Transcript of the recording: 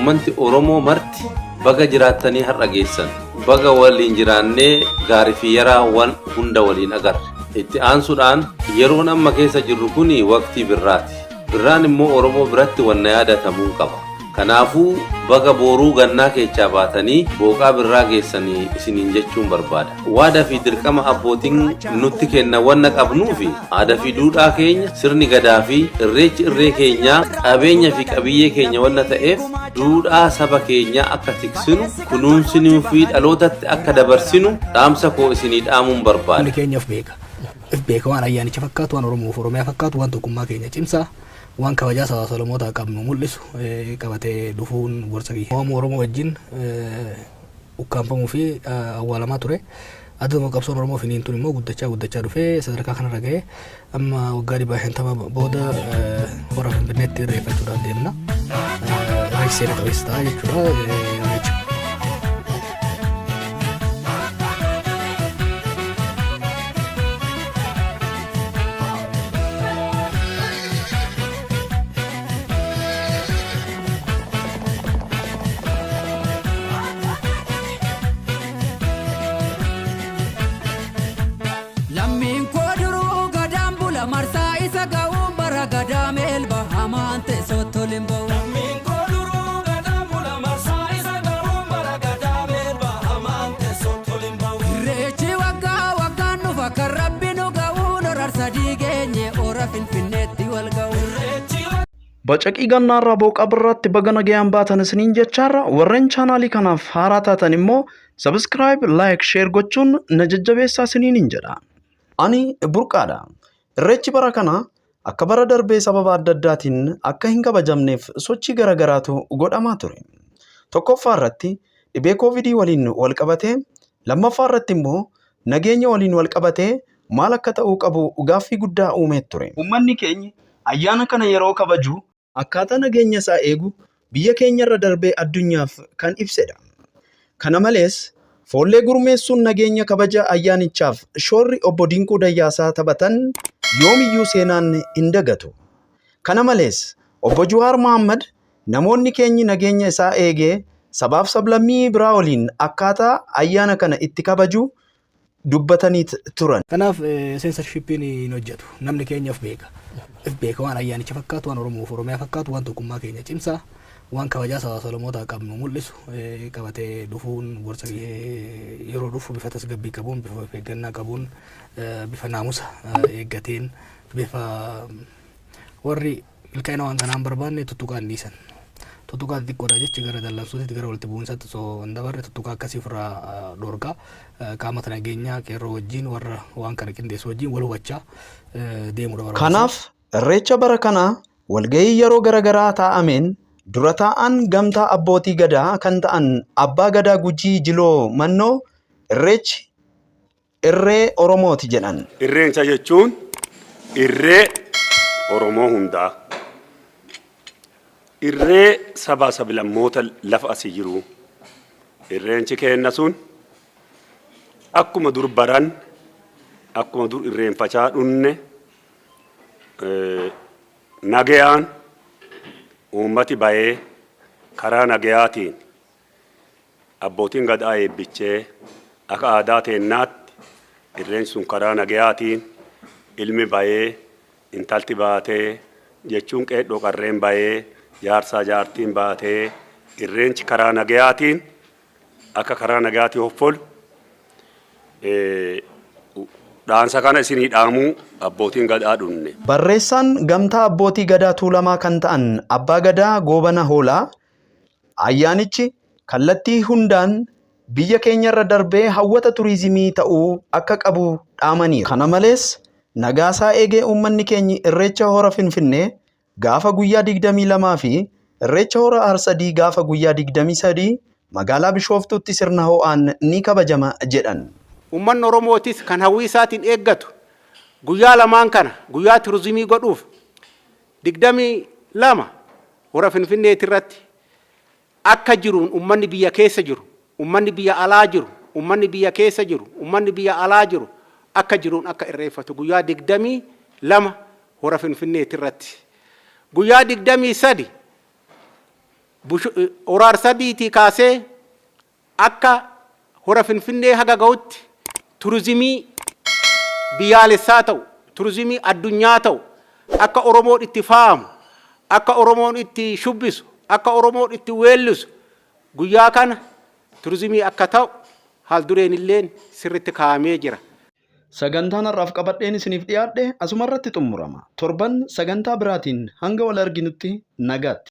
Uummanti Oromoo marti baga jiraattanii har'a geessan. Baga waliin jiraannee gaarii fi yaraa waan hunda waliin agarre. Itti aansuudhaan yeroon amma keessa jirru kun waqtii birraati. Birraan immoo Oromoo biratti wanna yaadatamuu qaba. Kanaafuu baga booruu gannaa keechaa baatanii booqaa birraa geessanii isiniin jechuun barbaada. Waadaa fi dirqama abbootiin nutti kenna wanna qabnuu fi aadaa fi duudhaa keenya sirni gadaa fi irreechi irree keenyaa qabeenya fi qabiyyee keenya wanna ta'eef duudhaa saba keenyaa akka tiksinu kunuunsinuu fi dhalootatti akka dabarsinu dhaamsa koo isinii dhaamuun barbaada. Namni keenya of beeka. Of beeka waan ayyaanicha fakkaatu, waan Oromoof Oromiyaa fakkaatu, waan tokkummaa keenya cimsaa, waan kabajaa sabaa sablammootaa qabnu mul'isu qabatee dhufuun gorsa kiyya. Waamuu Oromoo wajjin ukkaanfamuu fi awwaalamaa ture. Aduma qabsoon Oromoo finiintuun immoo guddachaa guddachaa dhufee sadarkaa kanarra ga'ee amma waggaa 150 booda hora Finfinneetti irreeffachuudhaaf deemna. Irreechi seena qabeessa ta'a jechuudha. Irreecha. Lammiin koo duruu gadaan bula marsaa isa ga'uun bara gadaa meelba hamaan teessoo tolin ba'u. Irreechi waggaa waggaan dhufa kan rabbi nu ga'uun horar sadii geenye hora Finfinneetti wal ga'u. Bacaqii gannaarraa booqaa birraatti baga nagayaan baatan isiniin jechaarra warreen chaanaalii kanaaf haaraa taatan immoo subscribe, like, share gochuun na jajjabeessaa isiniin hin jedha. Ani burqaadha. Irreechi bara kana akka bara darbee sababa adda addaatiin akka hin kabajamneef sochii garaagaraatu godhamaa ture. Tokkoffaa irratti dhibee koovidii waliin wal qabatee, lammaffaa irratti immoo nageenya waliin wal qabatee maal akka ta'uu qabu gaaffii guddaa uumee ture. Uummanni keenya ayyaana kana yeroo kabaju akkaataa nageenya isaa eegu biyya keenyarra darbee addunyaaf kan ibsedha. Kana malees foollee gurmeessuun nageenya kabaja ayyaanichaaf shoorri obbo Dinquu Dayyaasaa taphatan yoomiyyuu seenaan hin dagatu. Kana malees obbo Juwaar Mahaammad namoonni keenyi nageenya isaa eegee sabaaf sablammii biraa waliin akkaataa ayyaana kana itti kabaju dubbatanii turan. Kanaaf seensarshiippiin hin hojjetu. Namni keenya of beeka. Of beeka waan ayyaanicha fakkaatu, waan Oromoof Oromiyaa fakkaatu, waan tokkummaa keenya cimsaa, waan kabajaa sabaa sablammootaa qabnu mul'isu qabatee dhufuun gorsa yeroo dhufu bifa tasgabbii qabuun, bifa of eeggannaa qabuun, bifa naamusa eeggateen, bifa warri milkaa'ina waan kanaa hin barbaanne tuttuqaa hin dhiisan. Tuttuqaa xixiqqoodha jechi gara dallansuutitti gara walitti bu'insaatti osoo hin dabarre tuttuqaa akkasii ofirraa dhorkaa. Qaamota nageenyaa qeerroo wajjin warra waan kana qindeessu wajjin wal hubachaa deemuudha barbaachisa. Kanaaf Irreecha bara kanaa walgahii yeroo garagaraa taa'ameen dura taa'aan Gamtaa Abbootii Gadaa kan ta'an Abbaa Gadaa Gujii Jiloo Mannoo Irreechi irree Oromooti jedhan. Irreencha jechuun irree Oromoo hundaa, irree sabaa sablammoota lafa asii jiruu. Irreenchi keenna sun akkuma dur baran, akkuma dur irreenfachaa dhunne nagayaan uummati bayee karaa nagayaatiin Abbootiin Gadaa eebbichee akka aadaa teennaatti irreensi sun karaa nagayaatiin ilmi bayee intalti baatee jechuun qeedhoo qarreen bayee jaarsaa jaartiin baatee irreenchi karaa nagayaatiin akka karaa nagayaatiin hoffolu dhaansa kana isinii dhaamuu abbootiin gadaa dhunne. Barreessaan Gamtaa Abbootii Gadaa Tuulamaa kan ta'an Abbaa Gadaa Goobana Hoolaa Ayyaanichi kallattii hundaan biyya keenyarra darbee hawwata turizimii ta'uu akka qabu dhaamaniiru. Kana malees nagaasaa eegee uummanni keenyi Irreecha Hora Finfinnee gaafa guyyaa 22 fi Irreecha Hora Harsadii gaafa guyyaa 23 magaalaa Bishooftuutti sirna ho'aan ni kabajama jedhan. Uummanni Oromootis kan hawwii isaatiin eeggatu guyyaa lamaan kana guyyaa turizimii godhuuf 22 Hora Finfinneetirratti akka jiruun ummanni biyya keessa jiru, ummanni biyya alaa jiru, ummanni biyya keessa jiru, ummanni biyya alaa jiru akka jiruun akka irreeffatu guyyaa 22 Hora Finfinneetirratti. Guyyaa 23 Hora Arsadiitii kaasee akka hora Finfinnee haga ga'utti turizimii biyyaalessaa ta'u, turizimii addunyaa ta'u, akka Oromoon itti faamu, akka Oromoon itti shubbisu, akka Oromoon itti weellisu, guyyaa kana turizimii akka ta'u haal dureen illeen sirritti kaa'amee jira. Sagantaan har'aaf qabadheen isiniif dhiyaadhe asuma irratti xumurama. Torban sagantaa biraatiin hanga wal arginutti nagaatti.